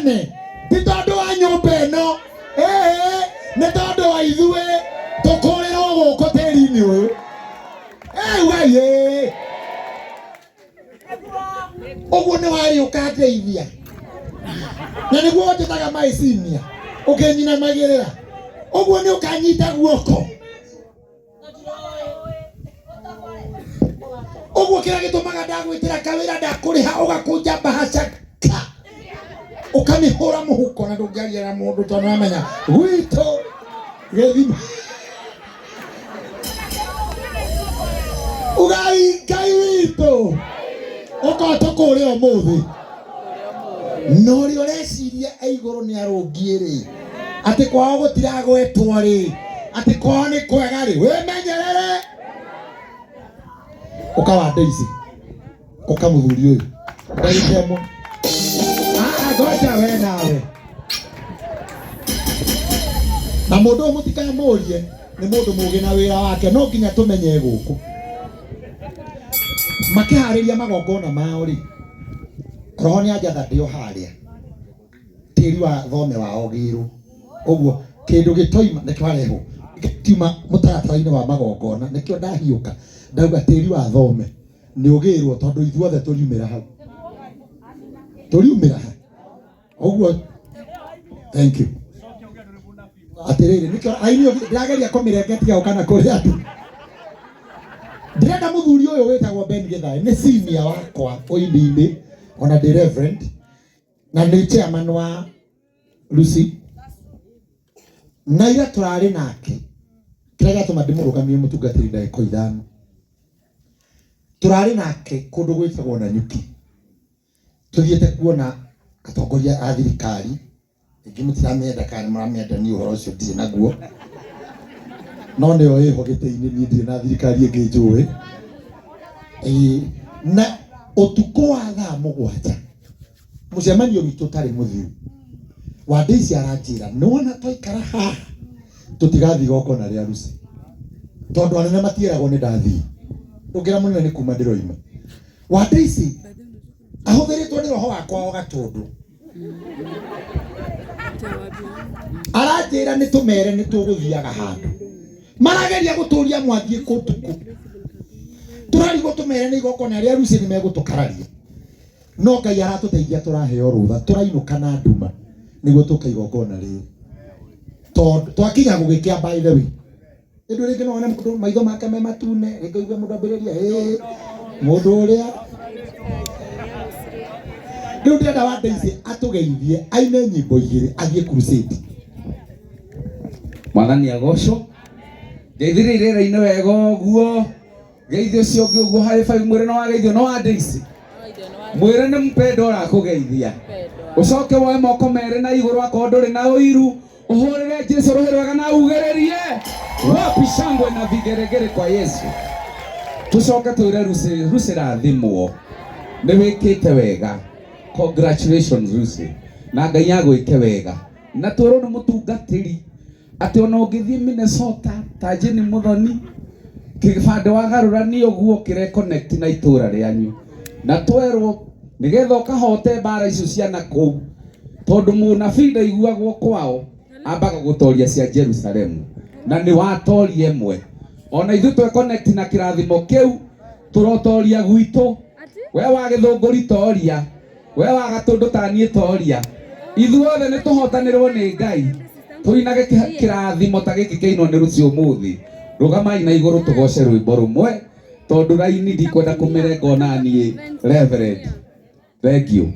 Ene ti tondũ wa nyũmba ĩno, ĩĩ nĩ tondũ wa ithuĩ tũkũrĩrwo gũkũ tĩri-inĩ ũyũ. Ĩ ugai ĩĩ ũguo nĩ warĩ ũkandeithia na nĩguo ũnjĩtaga my senior ũkĩnyinamagĩrĩra ũguo nĩ ũkanyita guoko ũguo kĩrĩa gĩtũmaga ndagwĩtĩra kawĩra ndakũrĩha ũgakũnja mbahaca ka ũkamĩhũra mũhuko na ndũngĩaria na mũndũ tondũ nĩwamenya gwitũ gĩthima. Ugai Ngai witũ ũkorwo tũkũrĩ ũmũthĩ na ũrĩa ũreciria e igũrũ nĩ arũngiĩ rĩ, atĩ kwao gũtiragwetwo rĩ, atĩ kwao nĩ kwega rĩ, wĩmenyerere. Ũka wa Daisy, ũka mũthuri ũyũ ndagĩka ĩmwe. Ah, ngoja we nawe na mũndũ ũyũ mũtikamũrie nĩ mũndũ mũgĩ na wĩra wake, no nginya tũmenye gũkũ makĩharĩria magongona mao rĩ, roho nĩ anjatha ndĩ o harĩa tĩri wa thome wao gĩrwo ũguo kĩndũ gĩtoima nĩkĩo arehwo gĩkiuma mũtaratara-inĩ wa magongona, nĩkĩo ndahiũka ndauga tĩri wa thome nĩ ũgĩrwo tondũ ithuothe tũriumĩra hau, tũriumĩra ha ũguo. Thank you. Atĩrĩrĩ, nĩkĩo aini ndĩrageria kũmĩrengetia o kana kũrĩ andũ. Ndĩrenda mũthuri ũyũ wĩtagwo Ben Githae, nĩ senior wakwa ũini-inĩ, ona ndĩ reverend na nĩ chairman wa Lucy, na ira tũrarĩ nake. Kĩrĩa gĩatũma ndĩmũrũgamie mũtungatĩri ndagĩka 5, tũrarĩ nake kũndũ gwĩtagwo Nanyuki, tũthiĩte kuona atongoria a thirikari. Rĩngĩ mũtiramĩenda kana nĩ mũramĩenda, niĩ ũhoro ũcio ndirĩ naguo, no nĩyo ĩho gĩtĩ-inĩ, niĩ ndirĩ na thirikari ĩngĩ njũĩ. Ĩĩ, na ũtukũ wa thaa 7 mũcemanio witũ ũtarĩ mũthiru, Wandĩici aranjĩra nĩwona twaikara haha tũtigathiĩ igongona rĩa Lucy tondũ anene matieragwo nĩ ndathiĩ. Ndũngĩra mũnene nĩ kuma ndĩroima. Wandĩici ahũthĩrĩtwo nĩ roho wakwa o Gatũndũ, aranjĩra nĩ tũmere nĩ tũgũthiaga handũ marageria gũtũria mwathiĩ kũ ũtukũ tũrarigwo tũmere nĩ igongona rĩa Lucy nĩ megũtũkararia, no Ngai aratũteithia tũraheo rũtha tũrainũka na nduma nĩguo tũke igongona rĩrĩ tondũ twakinya gũgĩkĩa. By the way, ĩndũ rĩngĩ no wone mũndũ maitho make me matune, rĩngĩ ũigue mũndũ ambĩrĩria ĩĩ mũndũ ũrĩa rĩu ndĩrenda wa Daisy atũgeithie aine nyĩmbo igĩrĩ athiĩ crusade. Mwathani agocwo. Ngeithĩria rĩera-inĩ wega ũguo, geithio ũcio ũngĩ ũguo harĩ baibu, mwĩre nĩ wageithio no wa Daisy, mwĩre nĩ mpendo ũrakũgeithia. Ũcoke woe moko merĩ na igũrũ akorwo ndũrĩ na ũiru, ũhũrĩre Jesu rũhĩ rwega na ugĩrĩrie wapi shangwe na vigeregere kwa Yesu. Tũcoke twĩre Lucy, Lucy rathimwo, nĩ wĩkĩte wega, congratulations Lucy, na Ngai agwĩke wega. Na twĩrwo nĩ mũtungatĩri atĩ ona ũngĩthiĩ Minnesota ta Jane Muthoni kĩbandĩ wagarũrania ũguo kĩre connect na itũra rĩanyu, na twerwo nĩgetha ũkahote mbara icio cia na kũu tondũ mũnabii ndaiguagwo kwao, ambaga gũtoria cia Jerusalemu, na nĩ watoria ĩmwe. Ona ithuĩ twe connect na kĩrathimo kĩu tũrotoria gwitũ. We wa Gĩthũngũri toria, we wa Gatũndũ taniĩ toria, ithuothe nĩ tũhotanĩrwo nĩ Ngai tũinage kĩrathimo ta gĩkĩ kĩinwo nĩ Lucy ũmũthĩ. Rũgamai na igũrũ tũgoce rwĩmbo rũmwe tondũ raini ndikwenda kũmĩrenga ona niĩ reverend. Thank you.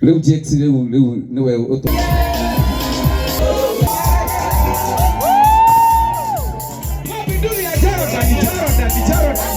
Rĩu Jakes, rĩu nĩwe ũtũ Mapinduzi ya Jordan, Jordan, Jordan.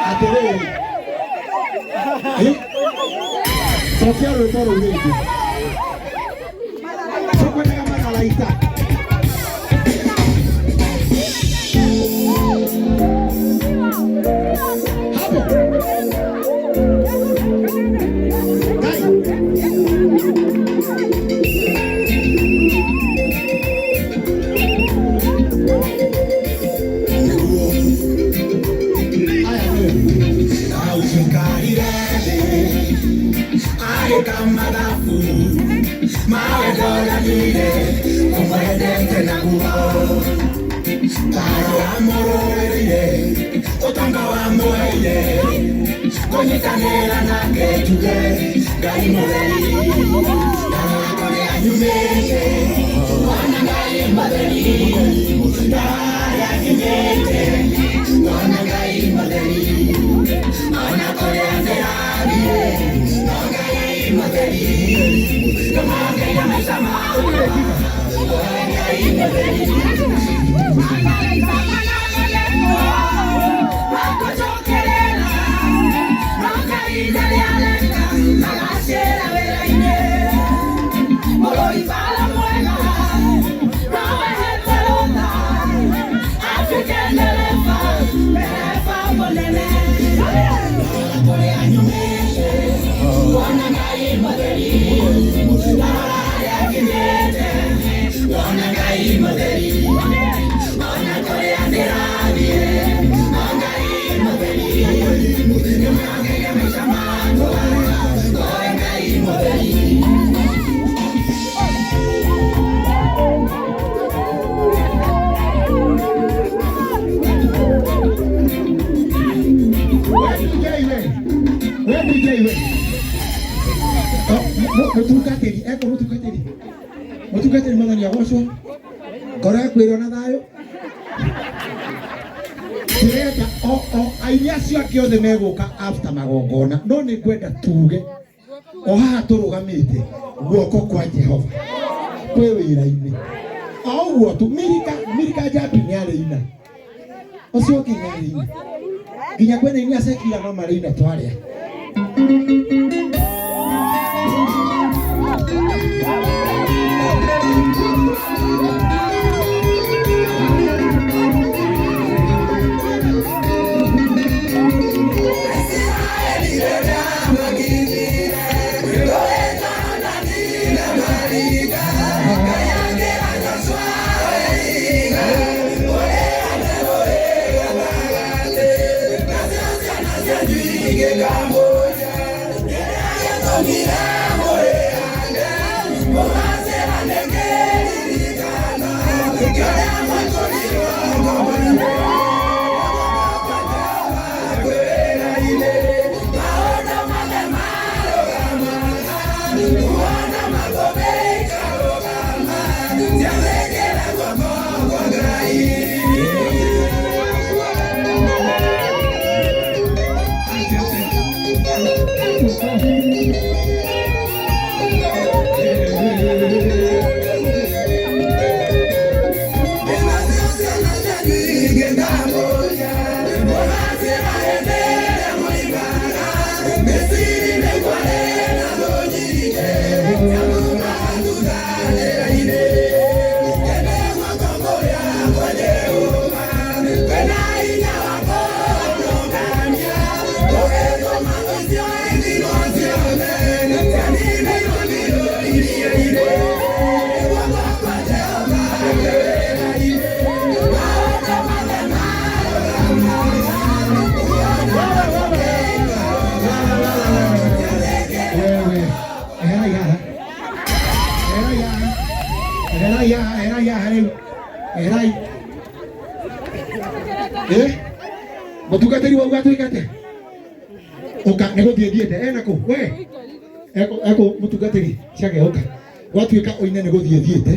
Atiriri, cokia rwĩmbo rũu rĩngĩ, tũkwendaga matharaita. Hapo Ngai. Aya nĩwe. We DJ we. Mutungatĩri eko mutungatĩri mutungatĩri mwathani agocwo ngoro yaku ĩrĩ ona thayũ. Ndĩrenda o aini acio angĩ othe megũka after magongona, no nĩ ngwenda tuge o haha tũrũgamĩte guoko kwa Jehova kwĩ wĩra-inĩ o ũguo tu. Mirika Mirika Njambi nĩ arĩina, ũcio ũngĩ nĩ arĩina, nginya kwĩna aini a secular no marĩina twarĩa. Wewe eherai haha, eherai haha, eherai haha, eherai haha rĩu, eherai. Mũtungatĩri wauga twĩke atĩa? Ũka nĩ gũthiĩ thiĩte ena kũ we eko mũtungatĩri ciake ũka gwatuĩka ũine nĩ gũthiĩ thiĩte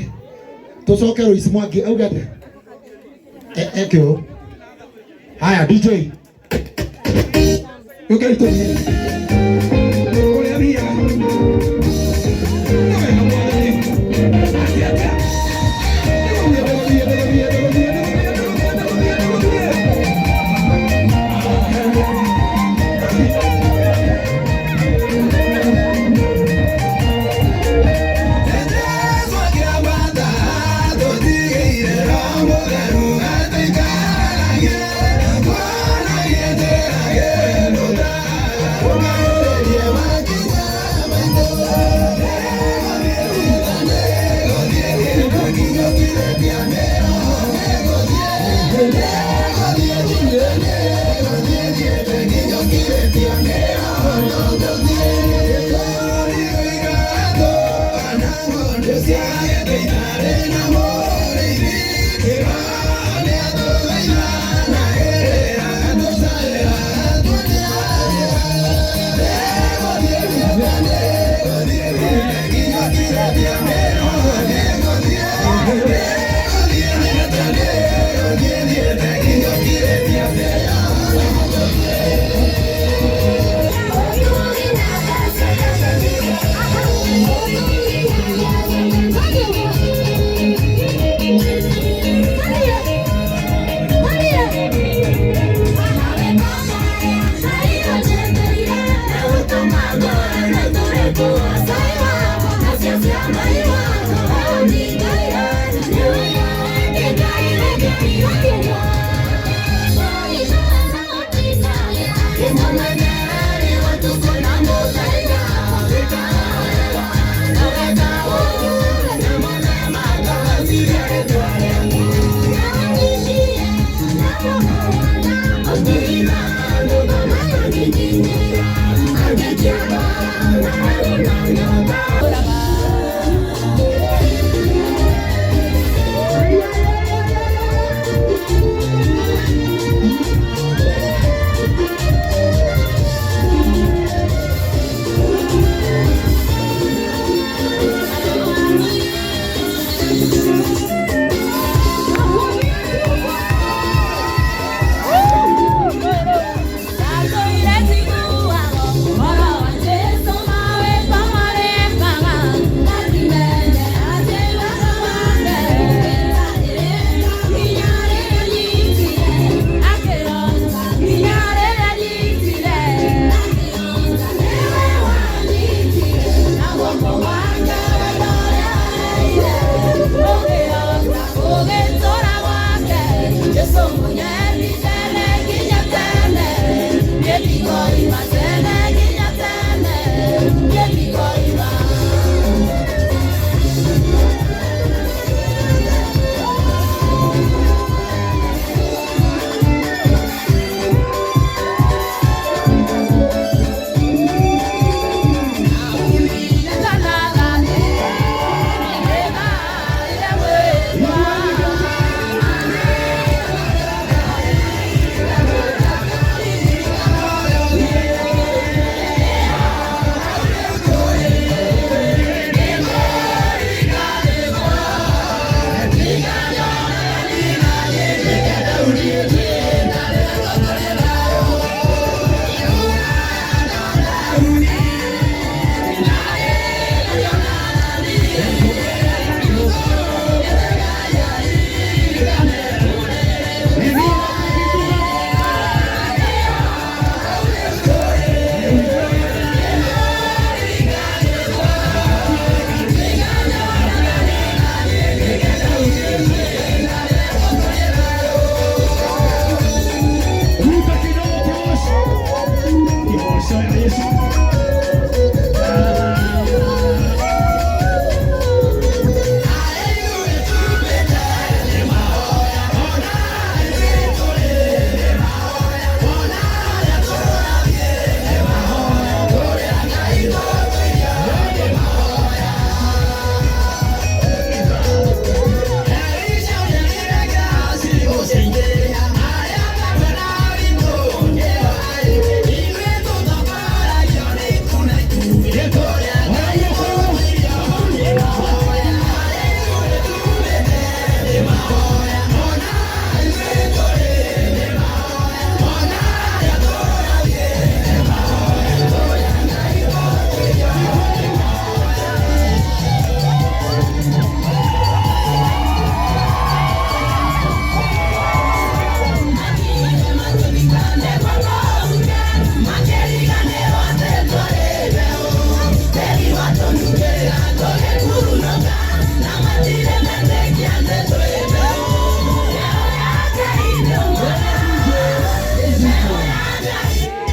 tũcoke Lois Mwangi auge atĩa? Eke ũũ. Haya DJ ũkei tũthiĩ. Ũrĩa thiaga. Nĩ wega mwathani. Atĩa atĩa? Nĩ gũthiĩ, nĩ gũthiĩ, nĩ gũthiĩ, nĩ gũthiĩ, nĩ gũthiĩ, nĩ gũthiĩ, nĩ gũthiĩ, nĩ gũthiĩ.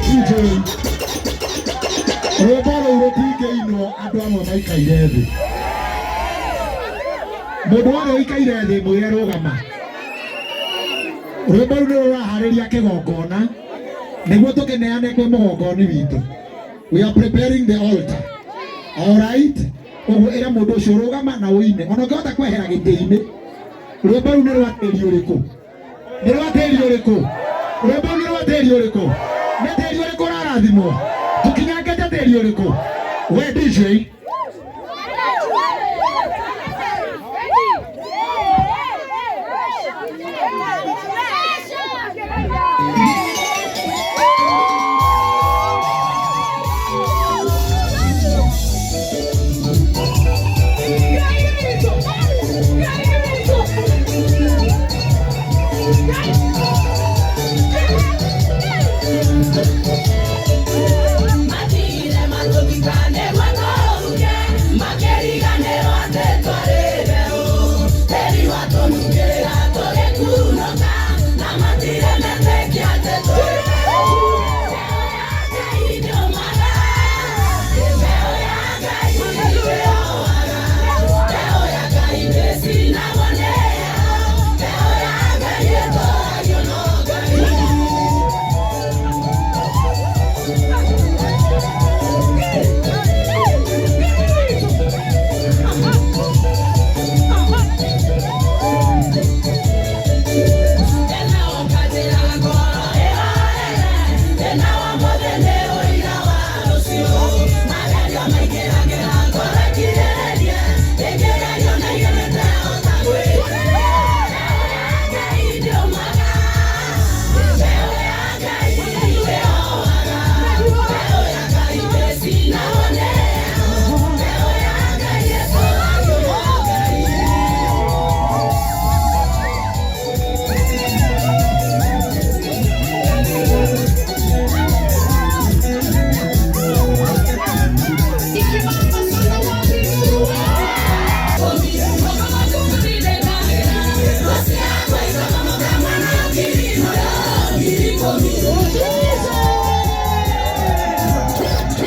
DJ rwĩmbo rũu rũtingĩinwo andũ amwe maikaire thĩ. Mũndũ wothe ũikaire thĩ mwĩre rũgama. Rwĩmbo rũu nĩ rũraharĩria kĩgongona nĩguo tũkĩneane kwĩ mũgongoni witũ. We are preparing the altar. All right? Ũguo ĩra mũndũ ũcio rũgama na ũine. Ona ũngĩhota kwehera gĩtĩ-inĩ. Rwĩmbo rũu nĩ rwa tĩri ũrĩkũ? Nĩ rwa tĩri ũrĩkũ? Rwĩmbo rũu nĩ rwa tĩri ũrĩkũ? Nĩ tĩri ũrĩkũ ũrarathimwo? Tũkinyangĩte tĩri ũrĩkũ? We DJ.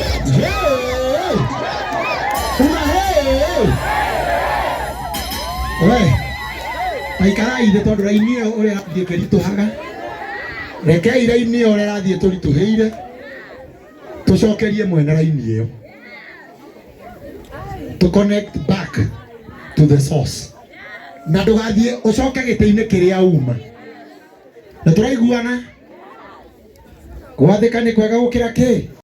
Hey! Una hey! We, taikarai thĩ tondũ raini ĩyo ũrĩa ĩrathiĩ ĩkĩritũhaga. Rekei raini ĩyo ũrĩa ĩrathiĩ tũritũhĩire tũcokerie mwene raini ĩyo. To connect back to the source. Na ndũgathiĩ ũcoke gĩtĩ-inĩ kĩrĩa uma. Na tũraiguana? Gwathĩka nĩ kwega gũkĩra kĩ?